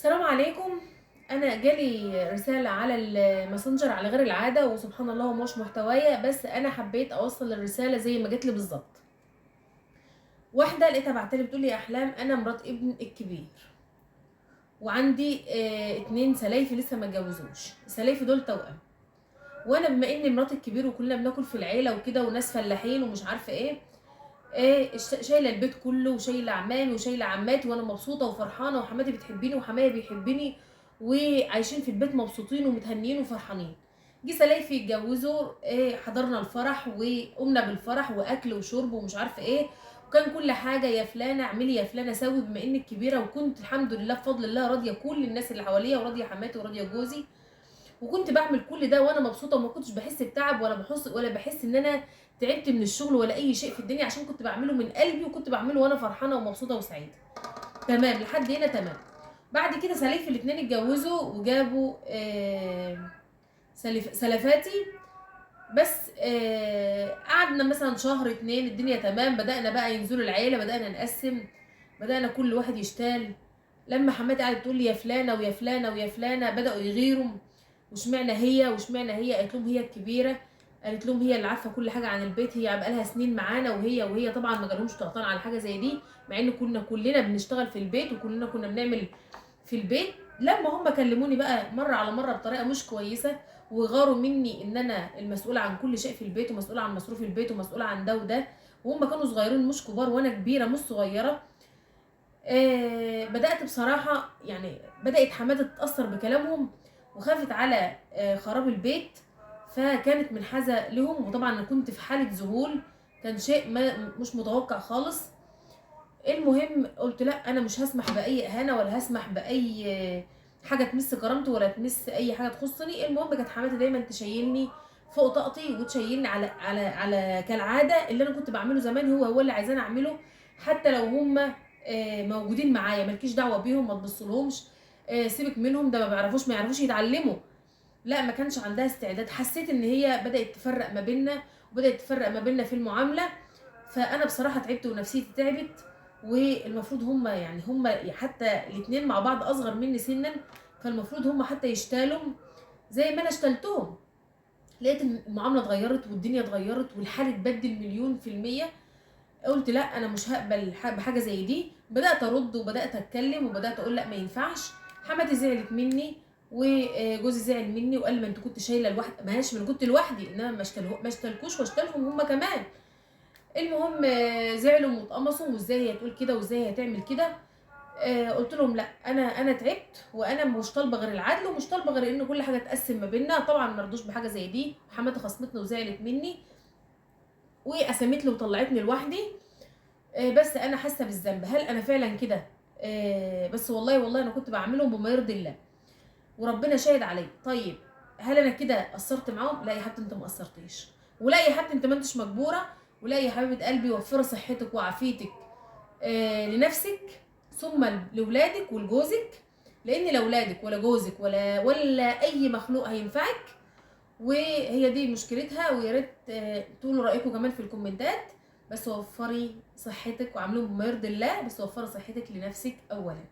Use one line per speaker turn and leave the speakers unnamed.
السلام عليكم. انا جالي رسالة على الماسنجر على غير العادة، وسبحان الله هو مش محتوايا، بس انا حبيت اوصل الرسالة زي ما جت لي بالظبط. واحدة لقيتها بعتلي بتقول لي يا احلام، انا مرات ابن الكبير وعندي 2 سلايفي لسه ما اتجوزوش، السلايفي دول توأم، وانا بما اني مرات الكبير وكلنا بناكل في العيلة وكده وناس فلاحين ومش عارفه ايه، شايله البيت كله وشايله عمامي وشايله عماتي، وانا مبسوطة وفرحانه وحماتي بتحبني وحماية بيحبني وعايشين في البيت مبسوطين ومتهنيين وفرحانين. جه سلايفي يتجوزوا، حضرنا الفرح وقمنا بالفرح واكل وشرب ومش عارفه ايه، وكان كل حاجة يا فلانه اعملي يا فلانه سوي، بما انك كبيرة، وكنت الحمد لله بفضل الله راضية كل الناس اللي حواليا وراضيه حماتي وراضيه جوزي، وكنت بعمل كل ده وانا مبسوطة وما كنتش بحس بتعب ولا بحس ان انا تعبت من الشغل ولا اي شيء في الدنيا، عشان كنت بعمله من قلبي وكنت بعمله وانا فرحانة ومبسوطة وسعيدة. تمام لحد هنا تمام. بعد كده سلايفي الاثنين اتجوزوا وجابوا سلفاتي، بس قعدنا مثلا شهر 2 الدنيا تمام، بدأنا بقى ينزلوا العيلة، بدأنا نقسم، بدأنا كل واحد يشتال. لما حماتي قعدت تقول لي يا فلانه ويا فلانه ويا فلانه، بدأوا يغيروا، واشمعنى هي واشمعنى هي، قالت لهم هي الكبيرة، قالت لهم هي اللي عارفه كل حاجة عن البيت، هي بقالها سنين معانا، وهي طبعا ما جالهمش طقطان على حاجة زي دي، مع ان كنا كلنا بنشتغل في البيت وكلنا كنا بنعمل في البيت. لما هم كلموني بقى مرة على مرة بطريقة مش كويسة وغاروا مني ان انا المسؤولة عن كل شيء في البيت ومسؤولة عن مصروف البيت ومسؤولة عن ده وده، وهم كانوا صغيرين مش كبار وانا كبيرة مش صغيرة. بدات بصراحة يعني بدات حماتي تتاثر بكلامهم وخافت على خراب البيت، فكانت منحازه لهم، وطبعا انا كنت في حاله ذهول، كان شيء ما مش متوقع خالص. المهم قلت لا، انا مش هسمح باي اهانه ولا هسمح باي حاجة تمس كرامتي ولا تمس اي حاجة تخصني. المهم كانت حماتي دايما تشيلني فوق طاقتي وتشيلني على على على كالعادة، اللي انا كنت بعمله زمان هو اللي عايزاني اعمله، حتى لو هم موجودين معايا، مالكيش دعوه بيهم، ما تبصلهمش، سيبك منهم، ده ما بيعرفوش، ما يعرفوش يتعلموا. لا، ما كانش عندها استعداد. حسيت ان هي بدات تفرق ما بيننا وبدات تفرق ما بيننا في المعاملة، فانا بصراحة تعبت ونفسيتي تعبت. والمفروض هم يعني هم حتى الاثنين مع بعض اصغر مني سنا، فالمفروض هم حتى يشتالوا زي ما انا اشتلتهم. لقيت المعاملة اتغيرت والدنيا اتغيرت والحال اتبدل 1,000,000%. قلت لا، انا مش هقبل بحاجة زي دي. بدات ارد وبدات اتكلم وبدات اقول لا ما ينفعش. حماتي زعلت مني وجوزي زعل مني وقال ما انت كنت شايله لوحدك، ماشي ما انا كنت لوحدي، انما ما اشتلكوش واشتلهم هم كمان. المهم زعلوا واتقمصوا، وازاي هي تقول كده وازاي هي تعمل كده. قلت لهم لا، انا تعبت وانا مش طالبه غير العدل ومش طالبه غير ان كل حاجة تقسم ما بيننا. طبعا ما رضوش بحاجة زي دي، حماتي خصمتني وزعلت مني وقسمت لي وطلعتني لوحدي. بس انا حاسه بالذنب، هل انا فعلا كده؟ بس والله انا كنت بعملهم بما يرضي الله وربنا شاهد عليا. طيب هل انا كده قصرت معاهم؟ لا يا حبيبتي انت ما قصرتيش، ولا يا حبيبتي انت ما انتش مجبوره، ولا يا حبيبه قلبي وفري صحتك وعافيتك لنفسك ثم لاولادك ولجوزك، لان لا اولادك ولا جوزك ولا اي مخلوق هينفعك. وهي دي مشكلتها، ويا ريت تقولوا رايكم كمان في الكومنتات. بس وفري صحتك وعاملهم بما يرضي الله، بس وفري صحتك لنفسك اولا.